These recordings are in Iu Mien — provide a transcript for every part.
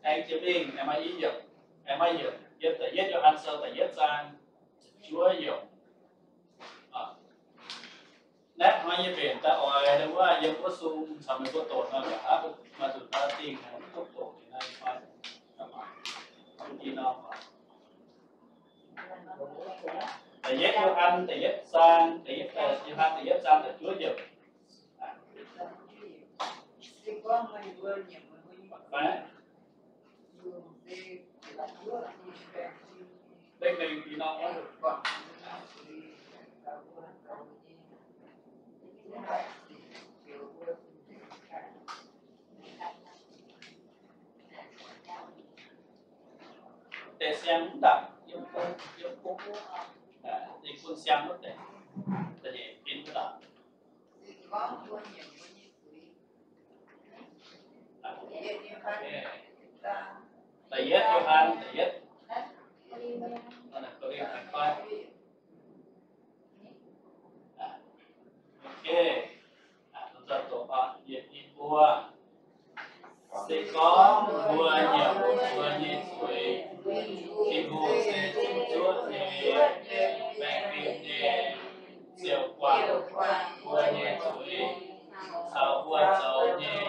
Aengx jiex mingh aengx maaih i yiemc, aengx maaih yiemc, yiem da'yietv Yo^han Sou da'yietv zaang ziepc juov yiemc. Naaiv hnoi yie mbenc daaih oix wuov yiem wuov sung caux meih mbuo doqc nor, yaac maaih zuqc daaih dingh duqv doqc naaiv hnoi. Da'yietv Yo^han da'yietv zaang, da'yietv, Yo^han da'yietv zaang da'juov yiemc. Deix siang mv ndaangc yiem bung, yiem bung, ninh bun siang wuov deix, da'nyeic bin wuov ndaangc. Da'yietv Yo^han, da'yietv. Ok. Se gorngv mbuo nyiemc mbuo nyei zuiz, Tin-Hungh se zuqc zuov nyei, baengh fim nyei, ziouc guangc mbuo nyei zuiz, caux mbuo zoux nyei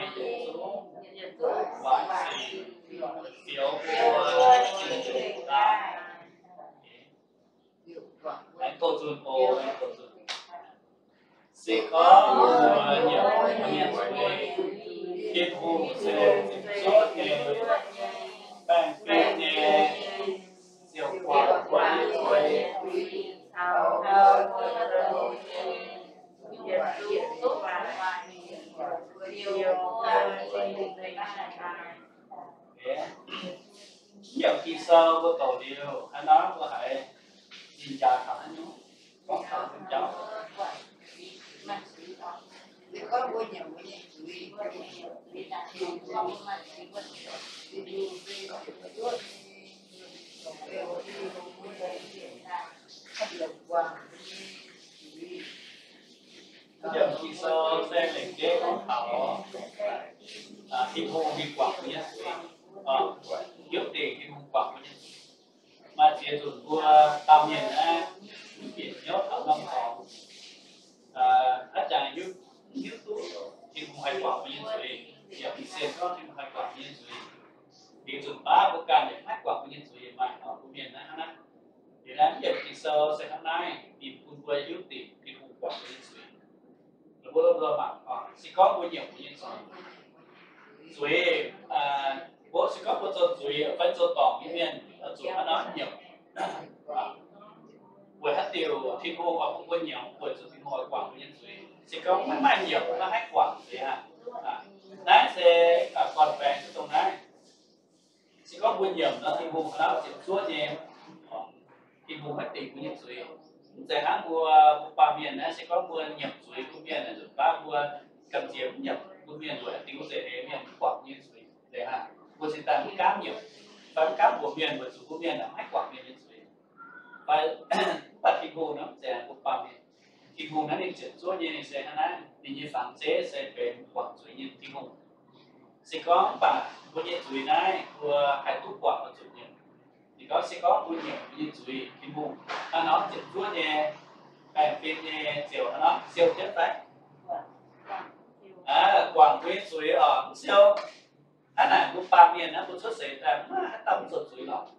yietc zungv waaic sic, fioux mbuo zingh nzengc daaih. Aengx doqc zunh oc, aengx doqc zunh. Se gorngv mbuo nyiemc mbuo nyei zuiz, Tin-Hungh se zuqc zuov nyei, baengh fim nyei, ziouc guangc mbuo nyei zuiz. Yiem Ging-Sou mbuo doqc liuz, hnangv naaiv mbuo haiz ninh njaaux taux haaix nyungc, gorngv taux haaix nyungc jauv. Yiem Ging-Sou se lengc jeiv gorngv taux Tin-Hungh ninh guangc mbuo nyei zuiz, hiuv dingc Tin-Hungh guangc mbuo nyei zuiz. Maaih ziex nzunc mbuo dauh mienh naaiv mv bieqc hnyouv taux norm dorngx, aav jangx hiuv, mv hiuv duqv Tin-Hungh haih guangc mbuo nyei zuiz, yaac mv sienx gorngv Tin-Hungh haih guangc mbuo nyei zuiz. Liuz nzunc baav mbuo ganh yaac mv haih guangc mbuo nyei zuiz, maaih norm mbuo mienh naaiv hnangv naaiv. Liuz naaiv yiem Ging-Sou se hnangv naaiv, ninh bun mbuo hiuv dingc Tin-Hungh guangc mbuo nyei zuiz. Mbuo, mbuo mangc, se gorngv mbuo nyiemc mbuo nyei zuiz, zuiz, mbuo se gorngv mbuo zoux zuiz fai zoux dorngc nyei mienh, zuqc hnangv naaiv nyiemc. Weic haaix diuc Tin-Hungh oix bun mbuo nyiemc? Weic zuqc Tin-Hungh oix guangc mbuo nyei zuiz. Se gorngv maiv maaih nyiemc, maiv haih guangc zuiz aqv. Naaiv se gorn-baengx se dongh naaiv. Se gorngv mbuo nyiemc nor, Tin-Hungh hnangv ziepc zuoqv nyei, Tin-Hungh maiv dingc mbuo nyei zuiz. Mv zeiz hnangv mbuo, mbuo baamh mienh naaiv, se gorngv mbuo nyiemc zuiz bun mienh, nzunc baav mbuo gamh nziex mv nyiemc bun mienh, weic haaix diuc? Zeiz heix mienh mv guangc mbuo nyei zuiz. Zeiz hnangv mbuo cingx daaih mv gaamv nyiemc, fai mv gaamv mbuox mienh, weic zuqc mbuo mienh mv haih guangc mienh nyei zuiz. Fai mv baac Tin-Hungh nor mv zeiz mbuo baamh mienh. Tin-Hungh naaiv ninh ziepc zuoqv nyei, ninh se hnangv naaiv, ninh nyei fangx zeiv se benx guangc zuiz nyei Tin-Hungh. Se gorngv mv baac mbuo nyei zuiz naaiv mbuo haih duqv guangc oix zuqc nyiemc. Ninh gorngv se gorngv mbuo nyiemc mbuo nyei zuiz, Tin-Hungh hnangv nor ziepc zuoqv nyei, baengh fim nyei ziouc hnangv nor siou jienv fai? Guangc mbuo nyei zuiz oc, mv siou. Hnangv naaic mbuo baamh mienh naaiv, mbuo cuotv seix daaih maiv maaih haaix dauh mv zoux zuiz lorqc.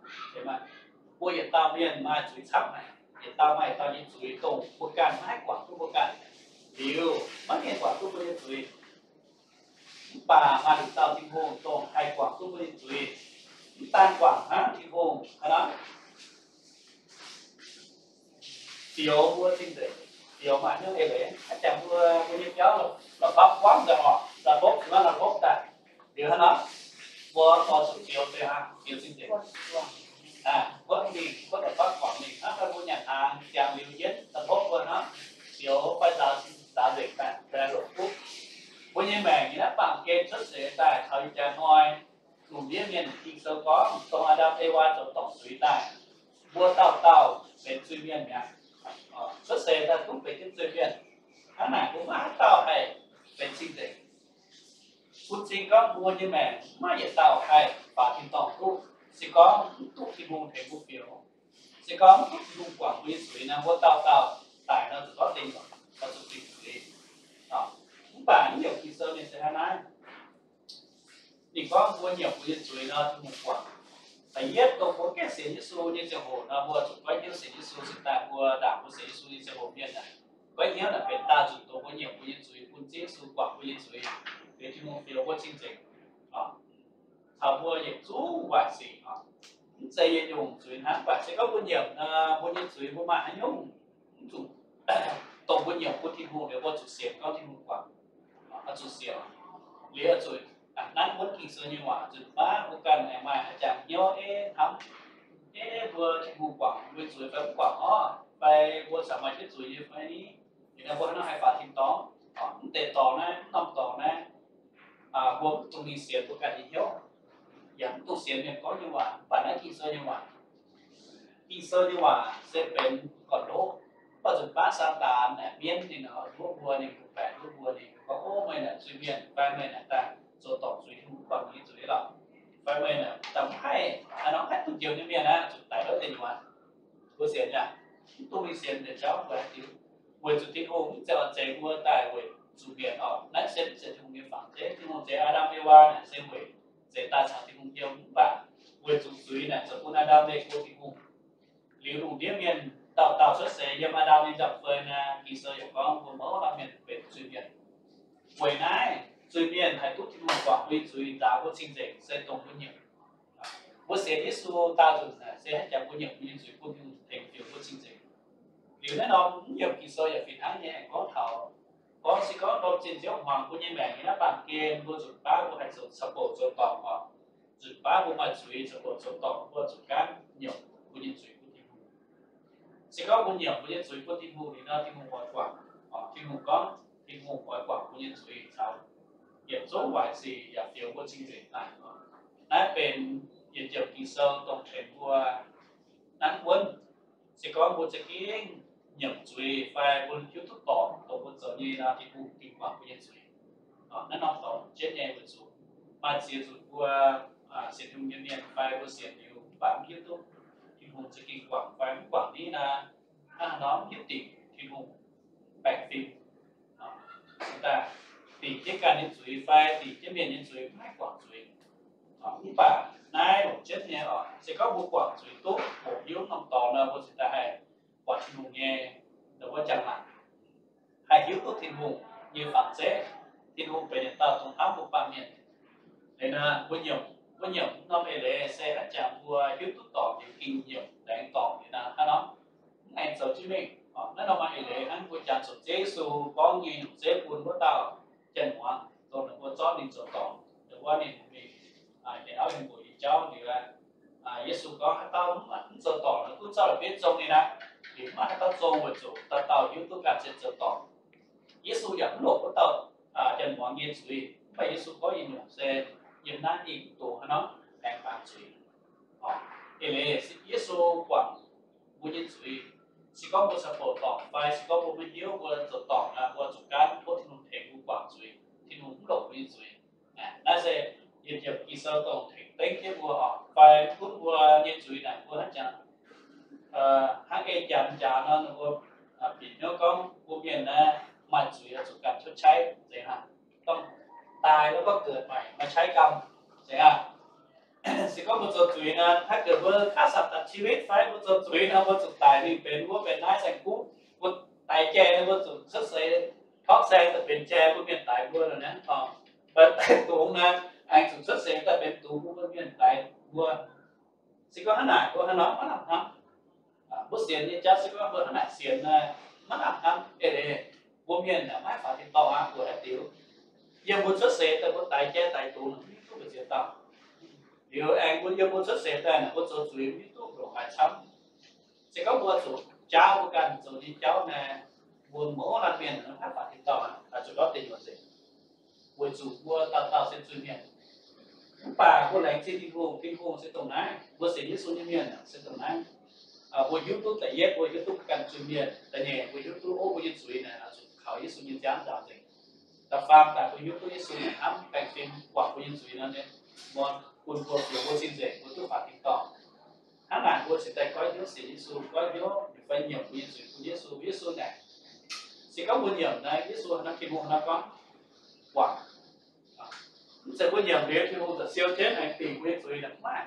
Mbuo yietc dauh mienh maaih zuiz camv haic. Yietc dauh maaih yietc dauh nyei zuiz dongh mbuo ganh maiv haih guangc duqv mbuo ganh. Liuz maiv mienh guangc duqv mbuo nyei zuiz. Mv baac maaih lingc dauh Tin-Hungh dongh haih guangc duqv mbuo nyei zuiz. Mv daan guangc hnangv, Tin-Hungh hnangv nor fioux mbuo cing-nzengc. Fioux maaih hnyouv eix leiz, hnangv jangx mbuo, mbuo nyei biauv la'fapv buangv nzengc oc, la'hlopv, zuqc hnangv la'hlopv daaih. Liuz hnangv nor mbuo oix zuqc fioux deix hnangv, fioux cing-nzengc. Wuov mingh, wuov la'fapv guangc mingh, hnangv fai mbuo nyanc hnaangx jangx liuz yienv la'hlopv mbuo hnangv, fioux fai nzaaux, nzaaux nzengc daaih, la'hlopv duqv. Mbuo nyei maengc nyei naaiv baamh gen cuotv seix daaih taux ih jaax hnoi, lungh ndiev mienh Ging-Sou gorngv dongh Aa^ndam Ewaa zoux dorngc zuiz daaih, mbuo dauh dauh benx zuiz-mienh mi'aqv. Cuotv seix daaih duqv benx jienv zuiz-mienh. Hnangv naaic mbuo maiv haaix dauh haih benx cing-nzengc. Bun cing gorngv mbuo nyei maengc maiv yietc dauh haih baaux tin Tin-Hungh tengx mbuo fioux. Se gorngv mv duqv Tin-Hungh guangc mbuo nyei zuiz nor, mbuo dauh dauh daic nor zuqc ndortv deic nyuoqc, zuqc fingx zuiz. Mv baac naaiv yiemc Ging-Sou ninh se hnangv naaiv. Ninh gorngv mbuo nyiemc mbuo nyei zuiz nor, Tin-Hungh guangc. Da'yietv, dongh mbuo gaengh sienx Yesu nyei ziangh hoc nor, mbuo zuqc goiv hnyouv sienx Yesu, cingx daaih mbuo ndaangc mbuo sienx Yesu nyei ziangh hoc mienh aah, goiv hnyouv naaic benx daaih zuqc dongh mbuo nyiemc mbuo nyei zuiz bun Ziouv Yesu guangc mbuo nyei zuiz, liuz Tin-Hungh fioux mbuo cing-nzengc. Caux mbuo yietc zungv waaic sic oc. Mv zeiz yietc nyungc zuiz hnangv, mv baac se gorngv mbuo nyiemc nor, mbuo nyei zuiz mbuo maaih haaix nyungc mv zuqc dongh mbuo nyiemc bun Tin-Hungh liuz mbuo zuqc sienx gorngv Tin-Hungh guangc, zuqc sienx. Liuz zuqc nanv wuonv Ging-Sou nyei waac nzunc baav mbuo ganh aengx maaih haaix jangx hnyouv, ei, hnamv, ei, mbuo Tin-Hungh guangc mbuo zuiz fai mv guangc orv, fai mbuo caux maaih jienv zuiz nyei fai ni? Liuz nor mbuo hnangv haaix faaux tin-dorngh, mv deix dorngx naaiv, mv norm dorngx naaiv, mbuo mv dungx mingh sienx mbuo ganh nyei hnyouv, yaac mv dungx sienx mienh gorngv nyei waac, mv baac naaiv Ging-Sou nyei waac. Ging-Sou nyei waac se benx gorn-ndoqv, mv baac nzunc baav Saadaan naaic mienv ninh nor, nduov mbuo, ninh bungx baengc nduov mbuo, ninh gorngv, Ov, meih naaic zuiz-mienh, fai meih naaic daaih zoux dorngc zuiz Tin-Hungh mv guangc nyei zuiz lorqc, fai meih naaic daaih mv haih, hnangv nor mv haih duqv njoux nyei mienh aqv, zuqc daic ndortv deic nyuoqc. Mbuo sienx aqv, mv dungx mingh sienx deix jauv mbuo haaix diuc. Weic zuqc Tin-Hungh mv zeiz oix zeix mbuo daaih weic zuqc mietc orqc. Naaiv se mv zeiz Tin-Hungh nyei fangx zeiv. Tin-Hungh zeix Aa^ndam Ewaa naaic se weic zeix daaih caux Tin-Hungh yiem, mv baac weic zuqc zuiz naaic zoux bun Aa^ndam leih go Tin-Hungh. Liuz lungh ndiev mienh dauh dauh cuotv seix yiem Aa^ndam nyei nzangc-fei naaic, Ging-Sou yaac gorngv mbuo mouz laanh mienh benx zuiz-mienh. Weic naaiv zuiz-mienh haih duqv Tin-Hungh guangc mbuo nyei zuiz, nzaaux mbuo cing-nzengc, se dongh mbuo nyiemc. Mbuo sienx Yesu daauh nzunc naaic se hnangv jangx mbuo nyiemc mbuo nyei zuiz bun Tin-Hungh tengx fioux mbuo cing-nzengc. Liuz naaiv norm mv nyiemc Ging-Sou yaac fih hnangv nyei, aengx gorngv taux, gorngv se gorngv ndorm zinh nziouv hmuangx mbuo nyei maengc nyei naaiv baamh gen, mbuo nzunc baav mbuo haih zoux caux bouc zoux dorngc oc. Nzunc baav mbuo maaih zuiz caux bouc zoux dorngc, mbuo zuqc gaanv nyiemc mbuo nyei zuiz bun Tin-Hungh. Se gorngv mbuo nyiemc mbuo nyei zuiz bun Tin-Hungh liuz nor, Tin-Hungh oix guangc. Tin-Hungh gorngv Tin-Hungh oix guangc mbuo nyei zuiz caux yietc zungv waaic sic yaac fioux mbuo cing-nzengc daaih. Naaiv benx yietc njiec Ging-Sou dongh tengx mbuo nanv wuonv. Se gorngv mbuo za'gengh nyiemc zuiz fai mbuo hiuv duqv dorngc dongh mbuo zoux nyei nor, Tin-Hungh gengh guangc mbuo nyei zuiz. Naaiv norm dorngx jienv nyei weic zuqc maaih ziex nzunc mbuo sienx Tin-Hungh nyei mienh fai mbuo sienx liuz mv baac mv hiuv duqv Tin-Hungh za'gengh guangc fai mv guangc ni naaiv, hnangv haaix nor mv hiuv dingc Tin-Hungh baengh fim. Dingc jienv ganh nyei zuiz fai dingc jienv mienh nyei zuiz mv haih guangc zuiz. Mv baac naaiv longc jienv nyei oc, se gorngv mbuo guangc zuiz duqv, hoqc hiuv norm dorngx nor, mbuo cingx daaih haih buatc Tin-Hungh nyei wuov njang-laangc, haih hiuv duqv Tin-Hungh nyei fangx zeiv. Tin-Hungh benx yietc dauh dongh hnamv mbuo baamh mienh. Liuz nor, mbuo nyiemc, mbuo nyiemc norm eix leiz se hnangv jangx mbuo hiuv duqv dorngc liuz gengh nyiemc laengz dorngc liuz nor, hnangv nor mv aengx zoux jienv mingh. Naaiv norm maaih eix leiz hnangv mbuo jangx zuqc Ziouv Yesu gorngv nyei nyungc zeiv bun wuov dauh janx-muangz, dongh ninh mbuo zorqv ninh zoux dorngc, dongh wuov ninh mingh hienx auv hienx nqox nyei jauv liuz, Yesu gorngv haaix dauh mv zoux dorngc nor, duqv zorqv la'bieiv zong ninh aqv. Liuz mv maaih haaix dauh zong weic zuqc dauh dauh hiuv duqv ganh se zoux dorngc. Yesu yaac mv longc wuov dauh janx-muangz nyei zuiz, mv baac Yesu gorngv yietc nyungc se yiem naaiv ninh mv dungx haaix nor aengx baamz zuiz. Eix leiz Yesu guangc mbuo nyei zuiz. Se gorngv mbuo caux bouc dorngc fai se gorngv mbuo maiv hiuv, mbuo zoux dorngc nor, mbuo zuqc gaanv tov Tin-Hungh tengx mbuo guangc zuiz. Tin-Hungh mv longc mbuo nyei zuiz. Naaiv se yietc njiec Ging-Sou dongh tengx dengv jienv mbuo oc. Fai gunv mbuo nyei zuiz naaic mbuo hnangv jangx, hnangv ei janx jaax nor, ninh mbuo bieqc hnyouv gorngv mbuo mienh naaiv maaih zuiz oix zuqc ganh ชดใช้ zeiz hnangv. Dongh daaih lo gorngv เกิดใหม่ maaih ใช้กรรม zeiz hnangv. Se gorngv mbuo zoux zuiz nor, ถ้าเกิด mbuo ฆ่าสัตว์ตัดชีวิต fai mbuo zoux zuiz nor, mbuo zuqc daic mingh benx wuov benx naaiv saeng-kuv. Mbuo daix jai nor, mbuo zuqc cuotv seix torqv saeng daaih benx jai bun mienh daix mbuo nor, naaiv dorngc. Mbuo daix dungz nor, aengx zuqc cuotv seix daaih benx dungz bun mbuo mienh daix mbuo. Se gorngv hnangv naaic mbuo hnangv nor maiv lamh hnamv. Mbuo sienx nyei jauv se gorngv mbuo hnangv naaic sienx nor, maiv lamh hnamv. Eix leiz mbuo mienh maiv faaux tin-dorngh aqv, mbuo haaix diuc? Yiem mbuo cuotv seix daaih mbuo daix jai daix dungz mv hiuv duqv mbu'ziex dauh. Liuz aengx mbuo yiem mbuo cuotv seix daaih naaic mbuo zoux zuiz mv hiuv duqv mbuo longc haaix camv. Se gorngv mbuo zuqc jaauv mbuo ganh zoux nyei jauv naaic, mbuo mouz laanh mienh maiv faaux tin-dorngh aqv, zuqc ndortv deic nyuoqc nzengc. Weic zuqc mbuo dauh dauh se zuiz-mienh. Mv baac mbuo laengz zingh Tin-Hungh, Tin-Hungh se dongh naaiv. Mbuo sienx Yesu nyei mienh se dongh naaiv. Mbuo hiuv duqv da'yietv, mbuo hiuv duqv ganh zuiz-mienh. Da'nyeic, mbuo hiuv duqv oix mbuo nyei zuiz naaic zuqc kaux Yesu nyei nziaamv nzaaux nzengc. Da'faam daaih mbuo hiuv duqv Yesu naaic hnamv baengh fim guangc mbuo nyei zuiz nor, ninh bun mbuo fioux mbuo cing-nzengc, mbuo duqv faaux tin-dorngh. Hnangv mbuo cingx daaih goiv hnyouv sienx Yesu, goiv hnyouv fai nyiemc mbuo nyei zuiz bun Yesu. Yesu naaic, se gorngv mbuo nyiemc naaic, Yesu naaiv Tin-Hungh naaiv gorngv guangc. Mv zeiz mbuo nyiemc liuz Tin-Hungh za'siou jienv aengx dingc mbuo nyei zuiz naaic, mv maaih.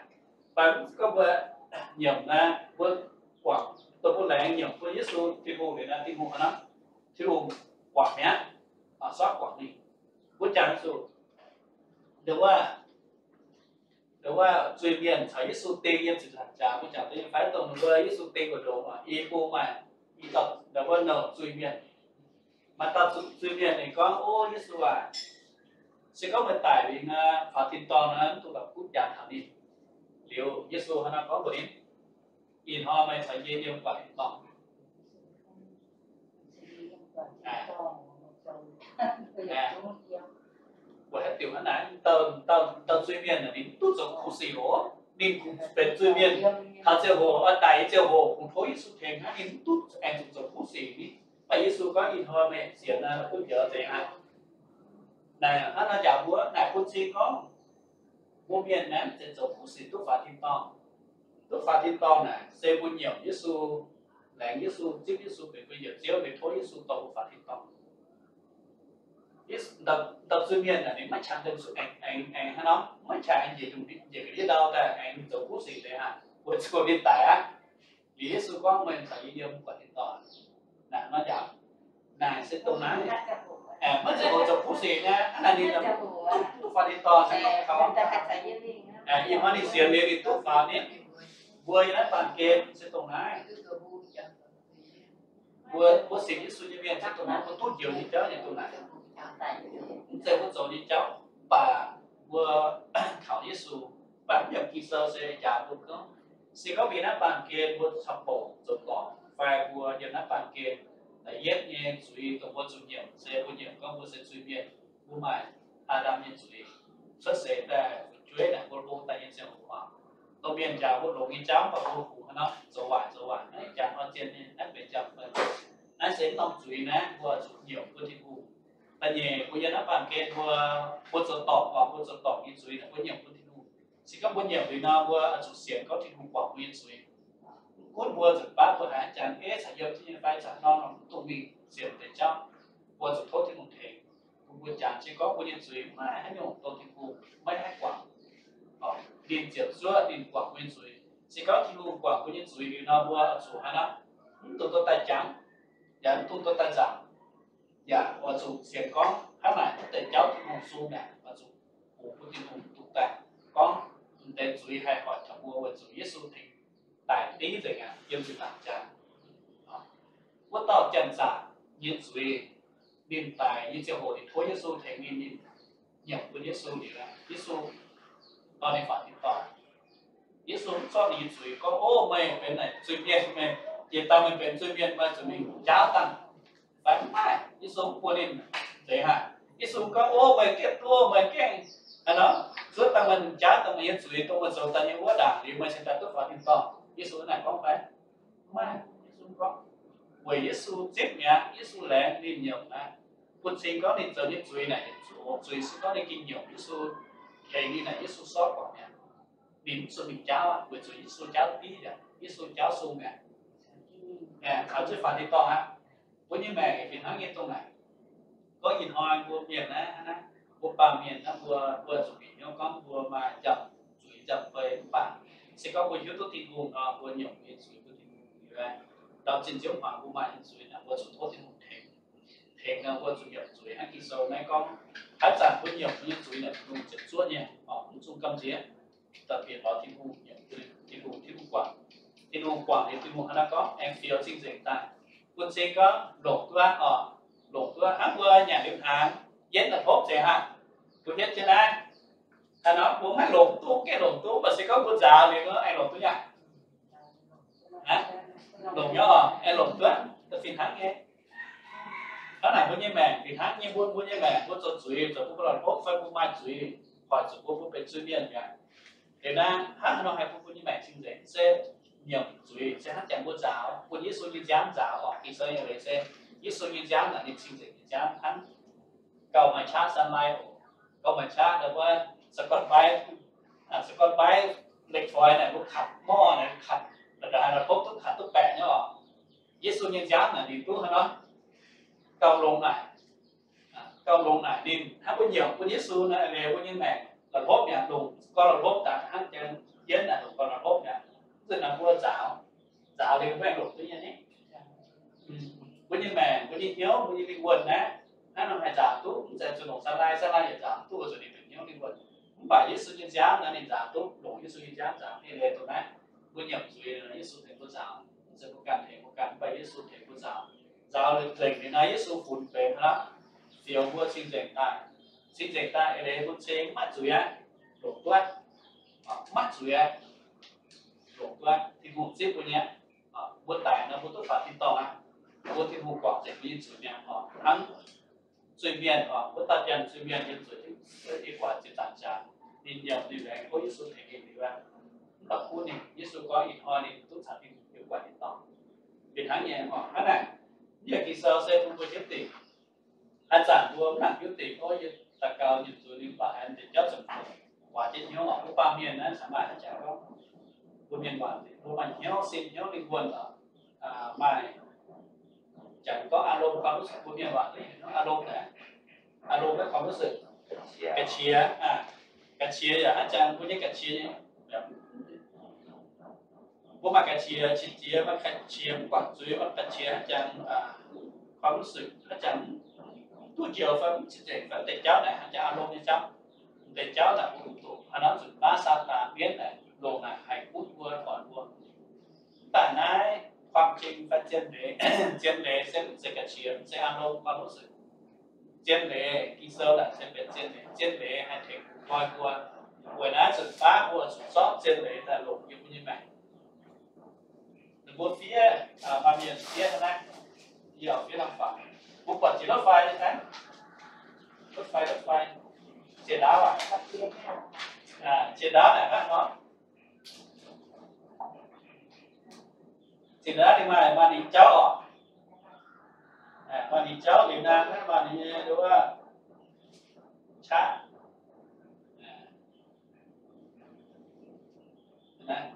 Fai mv gorngv mbuo nyiemc naaic, mbuo guangc, dongh mbuo laengz nyiemc bun Yesu Tin-Hungh liuz naaic, Tin-Hungh naaiv, Tin-Hungh guangc mi'aqv, sortv guangc ninh. Mbuo jangx zuqc, ndo wuov, ndo wuov zuiz-mienh caux Yesu ding yiem ziepc nzaangc jaax, mbuo jangx duqv nyei fai? Dongh mbuo Yesu ding mbu'ndongx, i bung maaih i dauh, ndo wuov nouh zuiz-mienh. Maaih dauh zuiz-mienh ninh gorngv, O Yesu aac, se gorngv meih daic liuz nor, faaux tin-dorngh nor, mv dungx baac gunv jangx taux ninh. Liuz Yesu hnangv naaiv gorngv mbuox ninh, Ih hnoi meih caux yie yiem guangc tin-dorngh. Mbuo haaix diuc hnangv naaic, dauh, dauh, dauh zuiz-mienh ninh mv duqv zoux kuv sic oc. Ninh kungx benx zuiz-mienh, taux ziangh hoc, oix daic nyei ziangh hoc, kungx tov Yesu tengx hnangv, ninh mv duqv aengx zuqc zoux kuv sic ni. Mv baac Yesu gorngv, Ih hnoi meih sienx nor, duqv njoux nzengc aqv. Naaic hnangv nor njaaux mbuo, naaic bun cing gorngv mbuo mienh naaiv mv zeiz zoux kuv sic duqv faaux tin-dorngh. Duqv faaux tin-dorngh naaic se mbuo nyiemc Yesu, laengz Yesu, zipv Yesu benx mbuo nyei Ziouv, mbuo tov Yesu dorh mbuo faaux tin-dorngh. Dauh zuiz-mienh naaic ninh maiv qangx deix zuqc aengx, aengx, aengx hnangv nor, maiv qangx aengx njiec, njiec ga'ndiev ndau daaih aengx zoux kuv sic deix aqv, weic zuqc ninh daic aqv. Liuz Yesu gorngv, Meih caux yie yiem guangc tin-dorngh. Naaic nor njaaux, naaic se dongh naaiv, maiv zeiz hoc zoux kuv sic nyei, hnangv naaic ninh duqv, duqv faaux tin-dorngh se gorngv taux, ih hnoi ninh sienx liuz ninh duqv faaux ni. Mbuo yiem naaiv baamh gen se dongh naaiv. Mbuo, mbuo sienx Yesu nyei mienh se dongh naaiv, mbuo duqv njoux nyei jauv nyei dongh naaic. Mv zeiz mbuo zoux nyei jauv, mv baac mbuo kaux Yesu, mv baac mv yiem Ging-Sou se njaaux mbuo gorngv, se gorngv mbuo yiem naaiv baamh gen mbuo caux bouc zoux dorngc, fai mbuo yiem naaiv baamh gen da'yietv nyei zuiz dongh mbuo zuqc nyiemc se mbuo nyiemc gorngv mbuo se zuiz-mienh, mbuo maaih Aa^ndam nyei zuiz, cuotv seix daaih fu'jueiv naaic mbuo hlo daaih nyei ziangh hoc oc. Domh mienh jangx mbuo longx nyei jauv, mv baac mbuo kungx hnangv nor zoux waaic zoux waaic, naaiv jangx nor zien nyei, naaiv benx jangx fai. Naaiv se mv norm zuiz naaiv, mbuo zuqc nyiemc bun Tin-Hungh. Da'nyeic, mbuo yiem naaiv baamh gen mbuo, mbuo zoux dorngc oc, mbuo zoux dorngc nyei zuiz naaic mbuo nyiemc bun Tin-Hungh. Se gorngv mbuo nyiemc liuz nor, mbuo zuqc sienx gorngv Tin-Hungh guangc mbuo nyei zuiz. Mv gunv mbuo zuqc baav mbuo haiz jangx eiv caux yiem jienv nyei fai caux norm mv dungx mingh sienx deix jauv, mbuo zuqc tov Tin-Hungh tengx. Bun mbuo jangx jienv gorngv mbuo nyei zuiz maiv haaix nyungc dongh Tin-Hungh maiv haih guangc. Ninh ziepc zuoqv ninh guangc mbuo nyei zuiz. Se gorngv Tin-Hungh guangc mbuo nyei zuiz liuz nor, mbuo zuqc haaix nor, mv dungx dorh daaih jangx, yaac mv dungx dorh daaih nzangc. Yaac oix zuqc sienx gorngv hnangv naaic, mv deix jauv Tin-Hungh sung naaic, oix zuqc bungx bun Tin-Hungh duqv daaih gorngv, m'deix zuiz haih hoic taux mbuo weic zuqc Yesu tengx daic div nzengc aqv yiem ziepc nzaangc jaax. Wuov dauh janx-zaqc nyei zuiz, ninh daic nyei ziangh hoc ninh tov Yesu tengx ninh, ninh nyiemc bun Yesu liuz, Yesu dorh ninh faaux tin-dorngh. Yesu mv zorqv ninh nyei zuiz gorngv, O, meih benx naaic zuiz-mienh, meih jiex daaih meih benx zuiz-mienh, meih zuqc mingh njaaux dangh. Fai mv maaih. Yesu mv bun ninh deix haic. Yesu gorngv, O, meih gengh duqv, meih gengh haaix nor zuov dangh meih, njaaux dangh meih nyei zuiz, dongh meih zoux daaih nyei wuov ndaangc liuz meih cingx daaih duqv faaux tin-dorngh. Yesu naaic gorngv fai? Mv maaih. Yesu gorngv, weic Yesu zipv mi'aqv, Yesu laengz ninh nyiemc aqv. Bun cing gorngv ninh zoux nyei zuiz naaic, yietc zungv zuiz se gorngv ninh gengh nyiemc Yesu, tengx ninh naaic, Yesu sortv guangc mi'aqv. Ninh mv zuqc mingh jaauv aqv, weic zuqc Yesu jaauv div aqv, Yesu jaauv sung mi'aqv. Aengx zuqc faaux tin-dorngh aqv. Mbuo nyei maengc fih hnangv nyei dongh naaic. Gorngv ih hnoi mbuo mienh naaiv, naaiv mbuo baamh mienh naaiv, mbuo, mbuo zuqc bieqc hnyouv gorngv mbuo maaih njang zuiz njang fei mv baac se gorngv mbuo hiuv duqv Tin-Hungh nor, mbuo nyiemc mbuo nyei zuiz bun Tin-Hungh liuz, ndau zinh nziouv hmuangx mbuo maaih nyei zuiz naaic, mbuo zuqc tov Tin-Hungh tengx, tengx nor mbuo zuqc nyiemc zuiz. Hnangv Ging-Sou naaiv gorngv, haaix zanc mbuo nyiemc mbuo nyei zuiz naaic, Tin-Hungh ziepc zuoqv nyei, mv zungh gamh nziex. Da'bieqc lorz Tin-Hungh, Tin-Hungh, Tin-Hungh guangc. Tin-Hungh guangc liuz, Tin-Hungh hnangv naaiv gorngv aengx fioux cing-nzengc daaih. Bun cing gorngv longc duqv oc, longc duqv. Hnangv mbuo nyanc liuz hnaangx, yietv naaic hopv nzengc haic, mbuo hietv jienv naaiv. Haaix nor mbuo maiv longc duqv, gengh longc duqv, mv baac se gorngv mbuo nzaaux liuz aengx longc duqv nyei. Longc nyei oc, aengx longc duqv, fih hnangv nyei. Hnangv naaic mbuo nyei maengc fih hnangv nyei, mbuo, mbuo nyei maengc, mbuo zoux zuiz, zoux bun mbuo lorh hopv fai mbuo maaih zuiz, hoic zuqc mbuo, mbuo benx zuiz-mienh mi'aqv. Liuz naaiv, hnangv haaix nor haih bun mbuo nyei maengc cing-nzengc? Se nyiemc zuiz, se hnangv jangx mbuo nzaaux, bun Yesu nyei nziaamv nzaaux oc. Ging-Sou nyei leiz se Yesu nyei nziaamv naaic ninh cing-nzengc nyei nziaamv hnangv gauh maaih qaqv sunlight oc. Gauh maaih qaqv, wuov Scotch-Brite, Scotch-Brite เหล็กฝอย naaic, mbuo katc hmorv naaic, katc La'haaix la'popv duqv haaix duqv baeqc nyei oc. Yesu nyei nziaamv naaic ninh duqv haaix nor gauh longx naaic, gauh longx naaic ninh hnangv mbuo nyiemc bun Yesu naaic, liuz mbuo nyei maengc la'hlopv mi'aqv, longc gorn la'hlopv daaih hnangv jang jienv naaic, longc gorn la'hlopv mi'aqv. Mv zeiz naaic mbuo nzaaux, nzaaux liuz maiv longc duqv nyei ni. Mbuo nyei maengc, mbuo nyei hnyouv, mbuo nyei lingh wuonh naaiv, hnangv nor haih nzaaux duqv, mv zeiz zuqc longc saa lai, saa lai yaac nzaaux duqv, zuqc ninh benx hnyouv lingh wuonh. Mv baac Yesu nyei nziaamv naaiv ninh nzaaux duqv, longc Yesu nyei nziaamv nzaaux. Ih leiz dongh naaiv mbuo nyiemc zuiz nor, Yesu tengx mbuo nzaaux, mv zeiz mbuo ganh tengx mbuo ganh, mv baac Yesu tengx mbuo nzaaux. Nzaaux liuz nzengc liuz naaiv, Yesu funx benx hnangv, fioux mbuo cing-nzengc daaih. Cing-nzengc daaih eix leiz mbuo cing maiv zuiz aqv, longc duqv, maiv zuiz aqv, longc duqv. Tin-Hungh zipv mbuo nyei, mbuo daic nor mbuo duqv faaux tin-dorngh aqv. Mbuo Tin-Hungh guangc nzengc mbuo nyei zuiz mi'aqv oc. Hnangv zuiz-mienh oc, wuov dauh janx zuiz-mienh yiem zuiz, yie guatc ziex zaangc jaax, ninh yiem ninh laengz kouv, Yesu tengx ninh liuz aqv. Mv baac kuv ninh, Yesu gorngv ih hnoi ninh duqv caux Tin-Hungh yiem guatc tin-dorngh. Fih hnangv nyei oc. Hnangv naaic, yie Ging-Sou se bun mbuo hiuv dingc. Haaix zanc mbuo mv nangc hiuv dingc, o, yie daux gaux nyiemc zuiz, ninh mv baac haiz deix jauv zoux guaax jienv hnyouv oc. Wuov baamh mienh naaiv caux maaih haaix jaax gorngv, mbuo mienh waac mbuo maaih hnyouv, sin hnyouv, lingh wuonh oc. Maaih jangx gorngv อารมณ์ ความรู้สึก, mbuo mienh waac อารมณ์ naaic, อารมณ์ naaiv ความรู้สึก, ga'qiex, ga'qiex yaac hnangv jangx mbuo nyei ga'qiex nyei. Mbuo maaih ga'qiex, qiex jiez maaih ga'qiex, mv guangc zuiz maaih ga'qiex, hnangv jangx ความรู้สึก, hnangv jangx duqv njoux fai mv cing-nzengc fai deix jauv naaic, hnangv jangx อารมณ์ nyei jauv. Deix jauv naaic mbuo mv duqv hnangv nor zuqc baav Saadaan mienv naaic longc naaic haih gunv mbuo, torc mbuo. Mv baac naaiv ความจริง fai zien leiz, zien leiz se mv zeiz ga'qiex, se อารมณ์ ความรู้สึก. Zien leiz, Ging-Sou naaic se benx zien leiz. Zien leiz haih tengx koi mbuo. Weic naaiv zuqc baav mbuo zuqc zorqv zien leiz daaih longc yiem mbuo nyei maengc. Ninh mbuo fiev, maaih mienh fiev hnangv naaiv, yie fiev hnangv faaux. Mbuo buatc jiex รถไฟ nyei daaih, รถไฟ, รถไฟ, ziex ndaauv aqv. Ziex ndaauv naaic hnangv nor. Ziex ndaauv ninh maaih, maaih ninh jauv oc. Maaih ninh jauv liuz naaiv, maaih ninh nyei wuov qaqv. Naaiv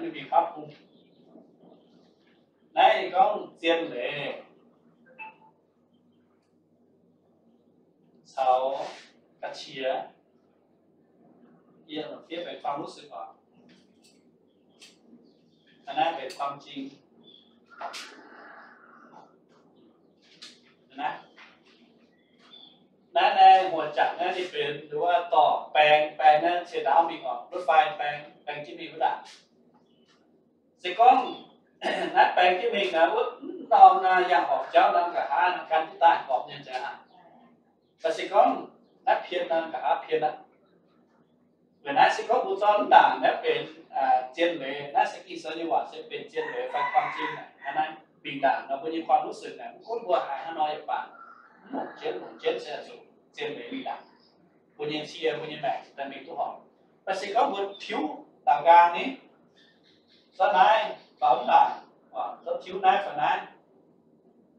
ninh mingh fav bung. Naaiv ninh gorngv zien leiz caux ga'qiex, yie fiev benx ความรู้สึก oc. Naaiv benx ความจริง. Naaiv, naaiv naaiv huoqc jangc naaiv ninh benx wuov dorh baeng, baeng naaiv ciex ndaauv mingh oc, รถไฟ baeng, baeng jienv mingh wuov ndaangc. Se gorngv naaiv baeng jienv mingh naaiv, wuov norm naaiv yangh horpc jauv norm nqa'haav gan jienv daaih horpc nyei nzengc aqv. Mv baac se gorngv naaiv pien norm nqa'haav pien aqv. Weic naaiv se gorngv mbuo zorqv mv ndaangc naaiv benx zien leiz, naaiv se Ging-Sou nyei waac se benx zien leiz fai ความจริง naaic, hnangv naaiv mingh ndaangc nor mbuo nyei ความรู้สึก naaic, mv gunv mbuo haiz haaix nor yaac baac, mv longc jienv, longc jienv se zuqc zien leiz mingh ndaangc. Mbuo nyei cie, mbuo nyei maengc daaih mingh duqv horpc. Mv baac se gorngv mbuo tiuv daaux nqaang ni, zorqv naaiv faaux mv ndaangc, zorqv tiuv naaiv faaux naaiv,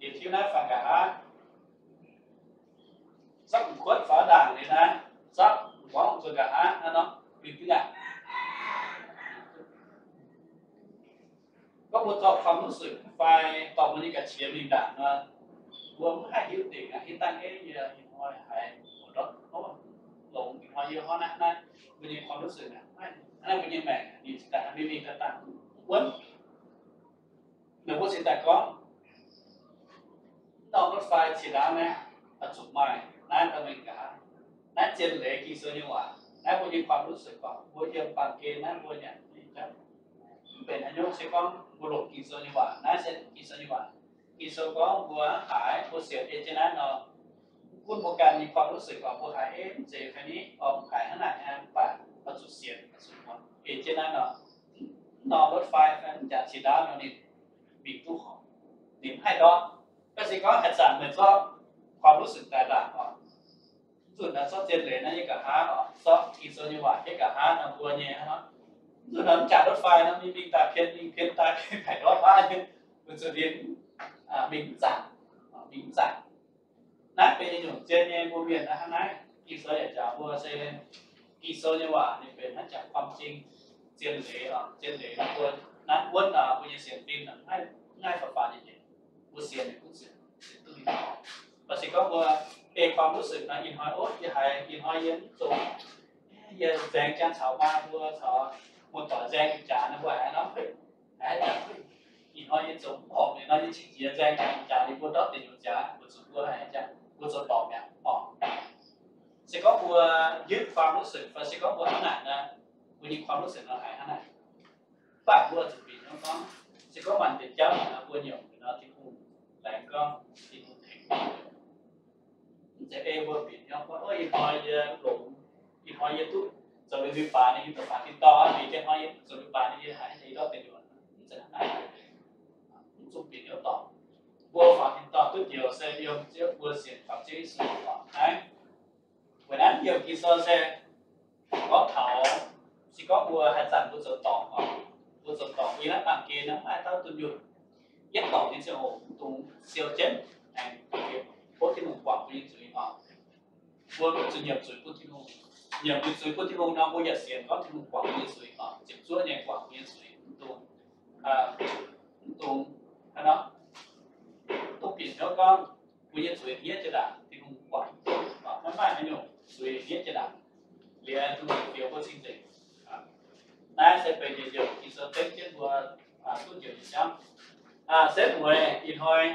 liuz tiuv naaiv faaux nqa'haav, zorqv m'kuotv faaux ndaangc liuz naaiv, zorqv m'nqorngv zuqc nqa'haav, hnangv nor, mingh duqv aqv. Gorngv mbuo zorqv ความรู้สึก fai dorh mbuo nyei ga'qiex mingh ndaangc nor, mbuo mv haih hiuv dingc aqv. Hiuv dangh ei yie ih hnoi haiz longx, ih hnoi yie hnangv naaiv, mbuo nyei ความรู้สึก aqv, hnangv naaiv mbuo nyei maengc ninh cingx daaih mingh mingh daaih daaih wuonv. Ninh mbuo cingx daaih gorngv, norm รถไฟ ciex ndaauv naaiv, oix zuqc maaih naaiv daaih mingh nqa'haav. Naaiv zien leiz Ging-Sou nyei waac. Naaiv mbuo nyei ความรู้สึก gorngv mbuo yiem baamh gen naaiv mbuo nyanc mv benx haaix nyungc se gorngv mbuo longc Ging-Sou nyei waac. Naaiv se Ging-Sou nyei waac. Ging-Sou gorngv mbuo haiz, mbuo sienx ei jienv naaiv nor, mv gunv mbuo ganh nyei ความรู้สึก gorngv mbuo haiz ei mv zeiz fai ni, oix haiz hnangv naaic aqv, mv baac oix zuqc sienx, oix zuqc muangx ei jienv naaiv nor, norm รถไฟ fai mv jaax ciex ndaauv nor ninh mingh duqv horpc, ninh mv haih ndortv. Mv baac se gorngv haaix zanc meih zorqv ความรู้สึก daaih ndaangc oc, mv nzunc naaiv zorqv zien leiz naaiv yiem nqa'haav oc, zorqv Ging-Sou nyei waac yiem nqa'haav nor mbuo nyei hnangv nor. Mv nzunc naaiv mv jaax รถไฟ nor mingh mingh daaih pien mingh pien daaih pien haiz ndortv baav nyei, weic zuqc ninh mingh mv zanc, mingh mv zanc. Naaiv benx nyungc zien nyei mbuo mienh naaiv hnangv naaiv. Ging-Sou yaac jangx mbuo se Ging-Sou nyei waac ninh benx hnangv jangx ความจริง, zien leiz, zien leiz. Mbuo nanv wuonv mbuo nyei sienx fim, maiv faaux-faaux nyei, mbuo sienx ninh gunv sienx, sienx duqv ninh. Mv baac se gorngv mbuo ei ความรู้สึก nor, ih hnoi, ov, yie haiz ih hnoi yie mv zoux, yie nzaeng jang caux maa mbuo caux muoz-doic nzaeng jaax nor, mbuo haiz nor, ih hnoi yie zoux mv horpc, ih hnoi yie qiex jiez nzaeng jaax, jaax ninh mbuo ndortv deic nyuoqc jaax, mbuo zuqc, mbuo haiz jaax, mbuo zoux dorngc mi'aqv. Se gorngv mbuo ยึดความรู้สึก fai se gorngv mbuo hnangv naaic nor, mbuo nyei ความรู้สึก nor haiz hnangv naaic. Mv baac mbuo zuqc bieqc hnyouv gorngv, se gorngv maanc deix jauv nor mbuo nyiemc nor, Tin-Hungh laengz gorngv, Tin-Hungh tengx. Mv zeiz ei mbuo bieqc hnyouv gorngv, ov, ih hnoi yie longx, ih hnoi yie duqv zoux liuz baaix, yie duqv faaux tin-dorngh, liuz jienv hnoi yie duqv zoux liuz baaix, yie haiz yie ndortv deic nyuoqc. Mv zeiz hnangv naaic. Mv zuqc bieqc hnyouv dorngc. Mbuo faaux tin-dorngh duqv njoux se yiem Ziouv, mbuo sienx kaux Ziouv Yesu nyei dorngc naaiv. Weic naaiv yiem Ging-Sou se gorngv taux, se gorngv mbuo haaix zanc mbuo zoux dorngc, mbuo zoux dorngc, mbuo yiem naaiv baamh gen naaiv maaih dauh dunh yunh, yietv dorngc nyei ziangh hoc mv dungx siou jienv aengx bun Tin-Hungh guangc mbuo nyei zuiz oc. Mbuo zuqc nyiemc zuiz bun Tin-Hungh. Nyiemc liuz zuiz bun Tin-Hungh nor, mbuo yaac sienx gorngv Tin-Hungh guangc mbuo nyei zuiz oc, ziepc zuoqv nyei guangc mbuo nyei zuiz, mv dungx, mv dungx, mv dungx bieqc hnyouv gorngv mbuo nyei zuiz hniev jiex ndaangc, Tin-Hungh guangc, maiv maaih haaix nyungc zuiz hniev jiex ndaangc. Liuz Tin-Hungh bieqc mbuo cing-nzengc. Naaiv se benx yietc nyungc Ging-Sou dengv jienv mbuo duqv njoux nyei jauv. Se mueiz ih hnoi